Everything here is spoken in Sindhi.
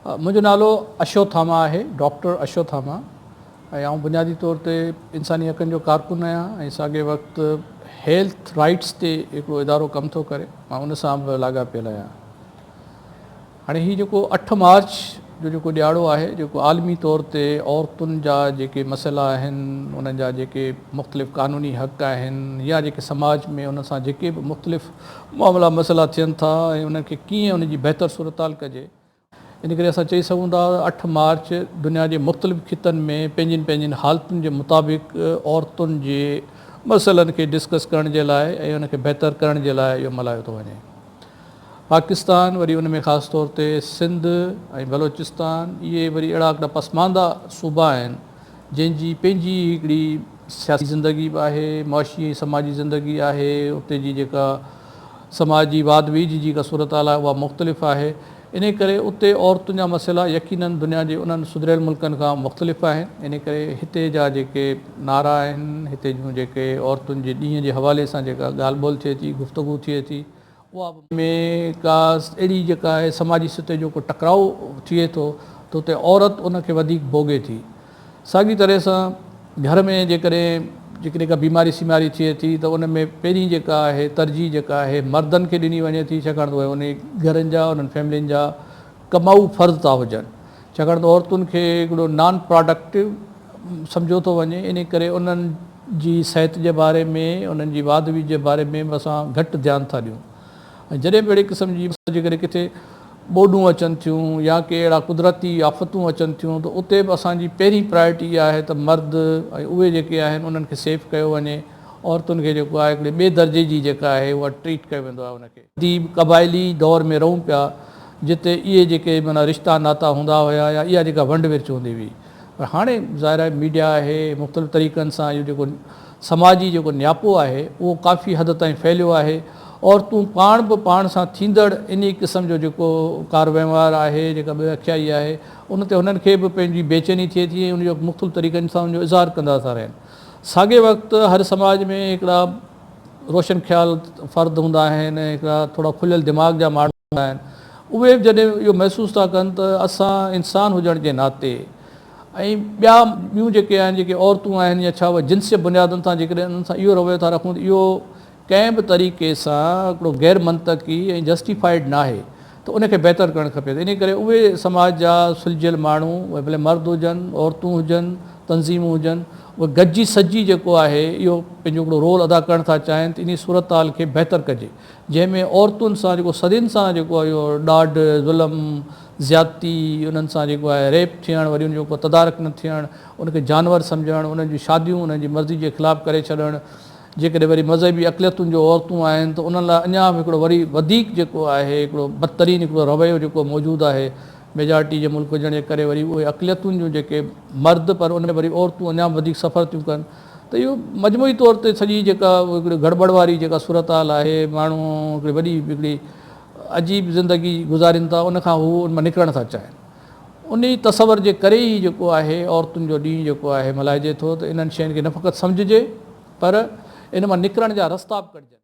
منهنجو نالو اشو ٿاما آهي، ڊاڪٽر اشو ٿاما ۽ آئون بنيادي طور تي انساني حقن جو ڪارڪن آهيان ۽ ساڳئي وقت هيلٿ رائٽس تي هڪڙو ادارو ڪم ٿو ڪري مان ان سان به لاڳاپيل آهيان. هاڻي هي جيڪو اٺ مارچ جو جيڪو ڏهاڙو آهي جيڪو عالمي طور تي عورتن جا جيڪي مسئلا آهن انهن جا جيڪي مختلف قانوني حق آهن يا جيڪي سماج ۾ انهن سان جيڪي به مختلف معاملا مسئلا ٿين ٿا ۽ انهن کي ڪيئن ان جي بهتر صورتحال ڪجي ان ڪري اسان چئي سگهون ٿا ته اٺ مارچ دنيا جي مختلف خطن ۾ پنهنجين پنهنجين حالتن جي مطابق عورتن جي مسئلن کي ڊسڪس ڪرڻ جي لاء ۽ ان کي بهتر ڪرڻ جي لاء اهو ملهايو ٿو وڃي. پاڪستان وري ان ۾ خاص طور تي سنڌ ۽ بلوچستان اهي وري اهڙا هڪڙا پسمانده صوبا آهن جنهن جي پنهنجي هڪڙي سياسي زندگي به آهي معاشي ۽ سماجي زندگي آهي اتي جي جيڪا سماجي واڌ ويجهه جي جيڪا صورتحال آهي اها مختلف آهي انهي ڪري اتي عورتن جا مسئلا يقينن دنيا جي انهن سڌريل ملڪن کان مختلف آهن انهي ڪري هتي جا جيڪي نعرا آهن هتي جون جيڪي عورتن جي ڏينهن جي حوالي سان جيڪا ڳالهه ٻولهه ٿئي ٿي گفتگو ٿئي ٿي اها به ۾ ڪا اهڙي جيڪا آهي سماجي سطح جو ڪو ٽڪراء ٿئي ٿو ته اتي عورت ان کي وڌيڪ ڀوڳي ٿي ساڳي طرح سان گهر ۾ جيڪڏهن جيڪڏهن ڪا بيماري سيماري ٿئي ٿي ته ان ۾ پهرين جيڪا آهي ترجيح جيڪا آهي مردن کي ڏني وڃي ٿي ڇاڪاڻ ته اهي انهي گهرن جا انهن فيملين جا ڪمائو فرد ٿا هجن ڇاڪاڻ ته عورتن کي هڪڙو نان پراڊڪٽو سمجهيو ٿو وڃي انهي ڪري انهن جي صحت جي باري ۾ انهن جي واڌ ويجهه جي باري ۾ به اسان گهٽ ڌيان ٿا ڏيون ۽ جڏهن به اهڙي قسم جي جيڪڏهن ڪٿي ٻوڏون اچن ٿيون يا ڪي اهڙا قدرتي آفتون اچن ٿيون ته اتي به اسان جي پهرين پرائرٽي اها آهي ته مرد ۽ اهي جيڪي آهن انهن کي سيف ڪيو وڃي عورتن کي جيڪو آهي هڪڙي ٻئي درجي جي جيڪا آهي اها ٽريٽ ڪيو ويندو آهي ان کي. قديم قبائلي دور ۾ رهون پيا جتي اهي جيڪي معنيٰ رشتا ناتا هوندا هيا يا اها جيڪا ونڊ ورڇ هوندي هئي پر هاڻي ظاهر آهي ميڊيا آهي مختلف طريقن سان اهو جيڪو سماجي جيڪو نياپو آهي اهو ڪافي حد تائين ڦهليو آهي عورتون پاڻ به پاڻ سان ٿيندڙ انهي قسم جو جيڪو ڪار وهنوار آهي جيڪا بي اکيائي آهي ان تي هنن کي به پنهنجي بيچيني ٿئي ٿي ۽ ان جو مختلف طريقن سان ان جو اظهار ڪندا ٿا رهن ساڳئي وقت هر سماج ۾ هڪڙا روشن خيال فرد هوندا آهن هڪڙا ٿورا کليل دماغ جا ماڻهو هوندا آهن اهي به جڏهن اهو محسوس ٿا ڪن ته اسان انسان هجڻ جي ناتي ۽ ٻيا ٻيون جيڪي آهن جيڪي عورتون آهن يا ڇا اهي جنسي بنيادن تان جيڪڏهن انهن سان اهو رويو ٿا رکون ته اهو ڪنهن به طريقي سان هڪڙو غير منطقي ۽ جسٽيفائيڊ ناهي ته ان کي بهتر ڪرڻ کپي ته انهي ڪري اهي سماج جا سلجهيل ماڻهو اهي ڀلي مرد هجن عورتون هجن تنظيمون هجن اهي گڏجي سڏجي جيڪو آهي اهو پنهنجو هڪڙو رول ادا ڪرڻ ٿا چاهين ته انهي صورتحال کي بهتر ڪجي جنهن ۾ عورتن سان جيڪو صدين سان جيڪو اهو ڏاڍ ظلم زيادتي، انهن سان جيڪو آهي ريپ ٿيڻ، وري ان جو ڪو تدارڪ نه ٿيڻ، ان کي جانور سمجهڻ، انهن جون شاديون انهن جي مرضي جي خلاف ڪري ڇڏڻ، جيڪڏهن وري مذهبي اقليتن جو عورتون آهن ته انهن لاء اڃا به هڪڙو وري وڌيڪ جيڪو آهي هڪڙو بدترين هڪڙو رويو جيڪو موجود آهي ميجارٽي جي ملڪ هجڻ جي ڪري وري اهي اقليتن جون جيڪي مرد پر ان ۾ وري عورتون اڃا به وڌيڪ سفر ٿيون ڪن ته اهو مجموعي طور تي سڄي جيڪا هڪڙي گڙٻڙ واري جيڪا صورتحال آهي ماڻهو هڪڙي وڏي هڪڙي عجيب زندگي گذارين ٿا ان کان هو ان مان نڪرڻ ٿا چاهين. انهي تصور جي ڪري ئي جيڪو آهي عورتن جو ڏينهن جيڪو آهي ملهائجي ٿو ته انهن شين کي نه فقط سمجهجي پر ان مان نڪرڻ جا رستا به ڪڍجن.